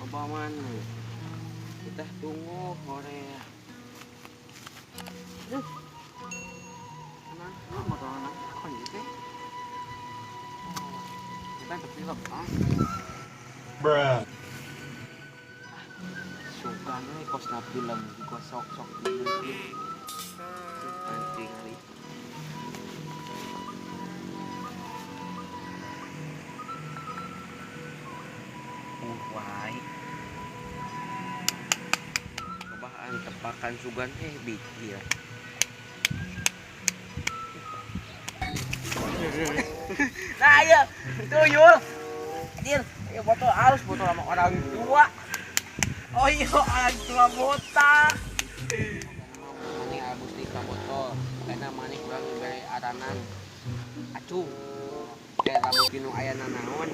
Loba mana? Kita tunggu Korea. Aduh. Nah, motor anak kon gitu. Kita tepi lepas. Bruh. Suka nih kos na film gua sok-sok film. Penting nih. Wae. Cobaan tepakan sugan bikil. Nah, iya, tuyul. Anjir, ya botol halus botol sama orang tua. Oh iya, orang tua botak. Mani abus di ka botol, karena mani kurang diberi aranan acung. Kayak lamun kinu aya nanaon,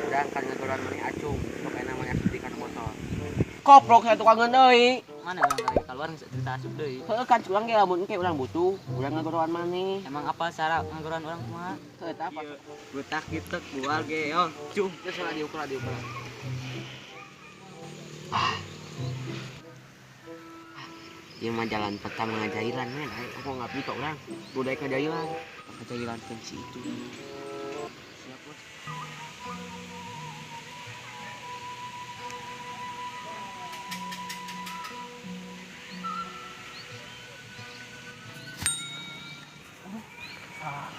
urang kan ngaturan mani acung, sok aya namanya asup di kana botol. Koprok saya tukang deui. Mana urang kali keluar geus cerita asup deui. Heuh kan urang ge lamun engke urang butuh, urang ngagoroan maneh. Emang apa cara ngagoroan urang kumaha? Heuh eta apa? Botak gitu bual ge yo. Cung, geus lah diukur diukur. Ieu mah jalan pertama ngajailan men, aku ngabdi ka urang. Budaya kajailan, kajailan fungsi itu. Siap, Bos.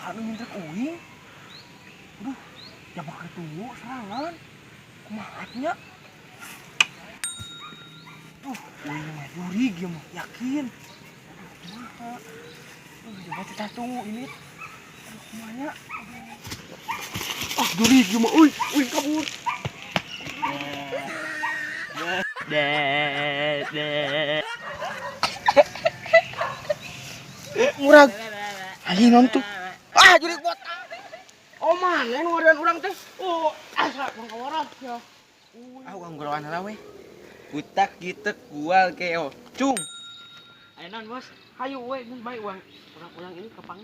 Anu minta uing. Aduh, jabak ketunggu serangan. Kumaha nya? Tuh, uing mah jurig ya mah, yakin. Aduh, kumaha. Aduh, jabak kita tunggu ini. Aduh, kumaha nya? Ah, jurig ya mah, uing, uing kabur. Murag. Ayo nonton. Ah, jurig botak. Oh, mana nu ngaran urang teh? Oh, asa bang kawaran ya. Ah, urang goroan heula we. Butak gitek gual keo. Cung. Ayo non, Bos. Hayu we geus bae urang urang ini kepang.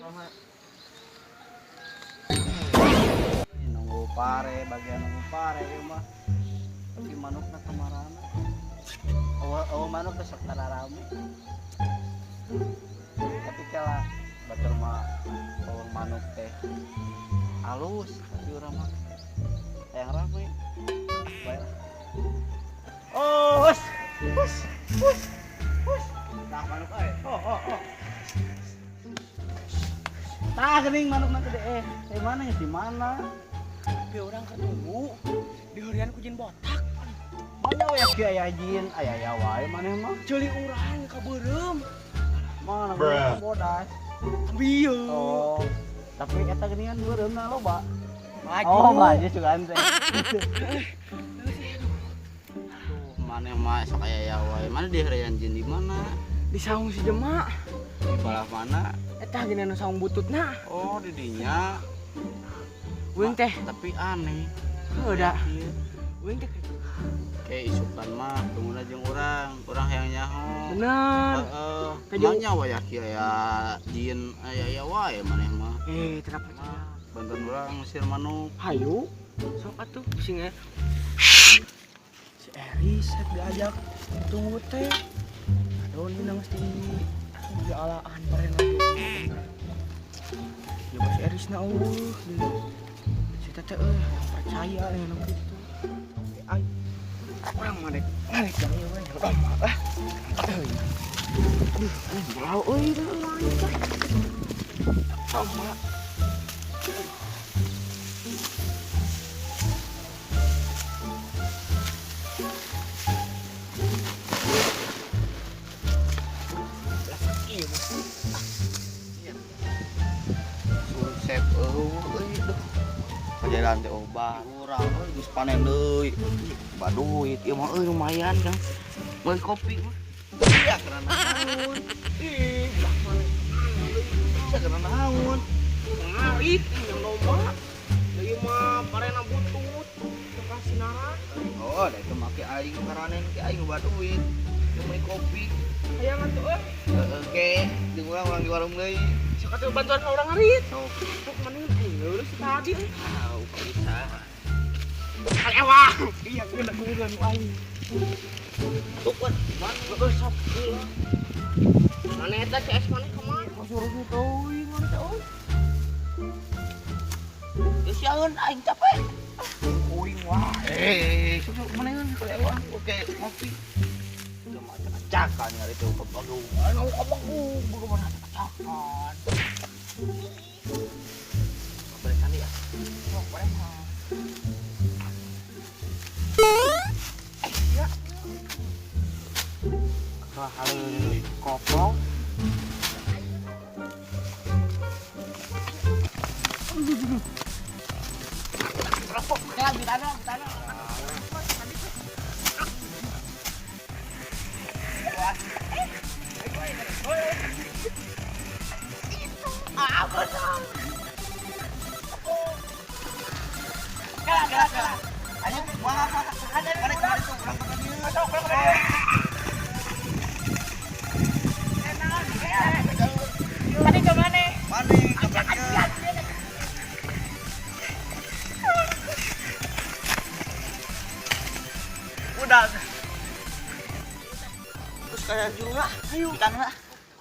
Nunggu pare, bagian nunggu pare ieu mah. Tapi manukna kamarana. Eueuh manuk teh sok tararame. Tapi kala batur mah eueuh manuk teh alus, tapi urang mah hayang rame. Bae lah. Oh, hus. Hus, hus, hus. Tah manuk euy. Oh, oh, oh. Tah geuning manukna gede eh. Di mana ya di mana? Tapi urang ketunggu di harian ku jin botak. Mana we aya aya jin, aya aya wae maneh mah. Ceuli urang ka beureum. Mana beureum bodas. Tapi ieu. Oh, tapi eta geuningan beureumna loba. Maju. Oh, maju sugan teh. Maneh mah sok aya aya wae. Mana di harian jin di mana? Di saung si Jema. Di balah mana? Eta geuning anu saung bututna. Oh, di dinya. Uing teh. Tapi aneh. Heuh da. Uing teh kayak isukan mah tunggu jeung urang, urang hayang nyaho. Bener. Heeh. Emang nyawa ya kieu aya jin aya aya wae maneh mah. Eh, teu percaya. Bantuan urang ngusir manuk. Hayu. Sok atuh pusing ya. Si Eris rek diajak tunggu teh. Aduh, ini mesti di alaan parena. Ya bos Eris na eueuh. Si teteh euy hayang percaya dengan kitu. Ai. Urang mah rek rek yang ieu we yang lama ah. Aduh, aneh bau euy teh teh. Sama. Sep eueuh euy duh. Kajalan teh obat. Urang euy geus panen deui. Baduit ieu mah euy lumayan kan. Meuli kopi mah. Iya karena naon. Ih, budak mana? Iya karena naon. Ngarit yang domba. Deui mah parena butut. Teu sinaran. Oh, da itu make aing karanen ke aing loba duit. Jeung meuli kopi. Hayang atuh euy. Heeh, ke jeung urang di warung deui. Sok atuh bantuan ka urang ngarit. Sok. Sok mending lulus tadi euy. Ah, bisa. Kalewa. Iya, geuna kuburan aing. Tukeun, mana sok. Mana eta CS mana kemana? Suruh teuing mana teh euy. Ya siaeun aing capek. Uing wae. Sok mana kan kelewang oke ngopi. Cuma acak-acakan kali itu kebagung. Anu kabagu bagaimana acak-acakan. Barisan ya. Sok barisan. Ya. Wah, halus koplok. Rokok, ya, bitana, bitana. Tadi ke mana? Mana? Udah. Terus kayak juru lah. Ayo. Ikan lah.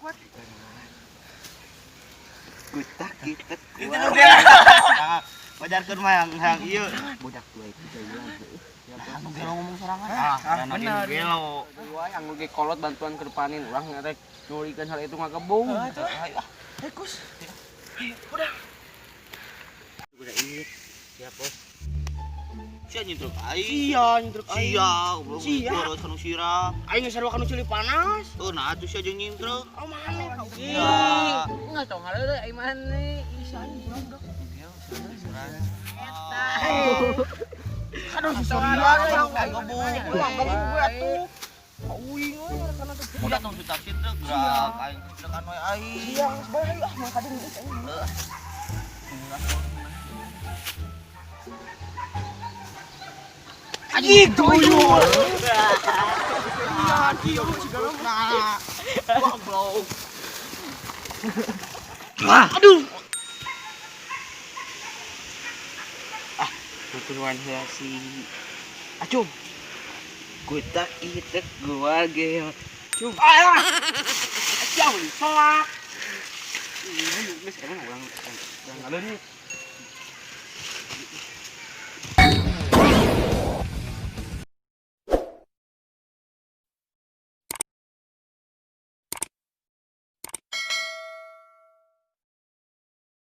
Kuat. Kutak kita kuat. Wajarkeun mah yang ieu. Budak tua itu jauh. Nah, nu gelo ngomong sorangan. Ah, bener. Gelo. Wah, anu ge kolot bantuan ke depanin urang ngerek nyurikeun hal itu ngagebung. Ayo ah. Hei Kus. Ayo, udah. Udah ini. Siap, Bos. Sia nyintruk aing. Sia nyintruk aing. Sia, goblok. Sia. Boros kanu sirah. Aing geus sarua kanu cili panas. Oh, nah atuh sia jeung nyintruk. Oh, mana kau? Sia. Enggak tong haleureuh aing maneh. Sia urang udah. Eta. Aduh, si Soalnya Soria urang gebung. Urang gebung gue atuh. Uing euy kana teh. Udah tong sutak sitruk gerak aing sitruk anu aing. Sia geus bae ayo ah mah kadang geus aing. Anjing tuyul. Iya, tuyul segala nah. Goblok. Aduh. Ah, turuan heula si Acung. Kutak itek gua ge. Cung. Ah. Jauh selak. Geus emang urang urang ngaleungit.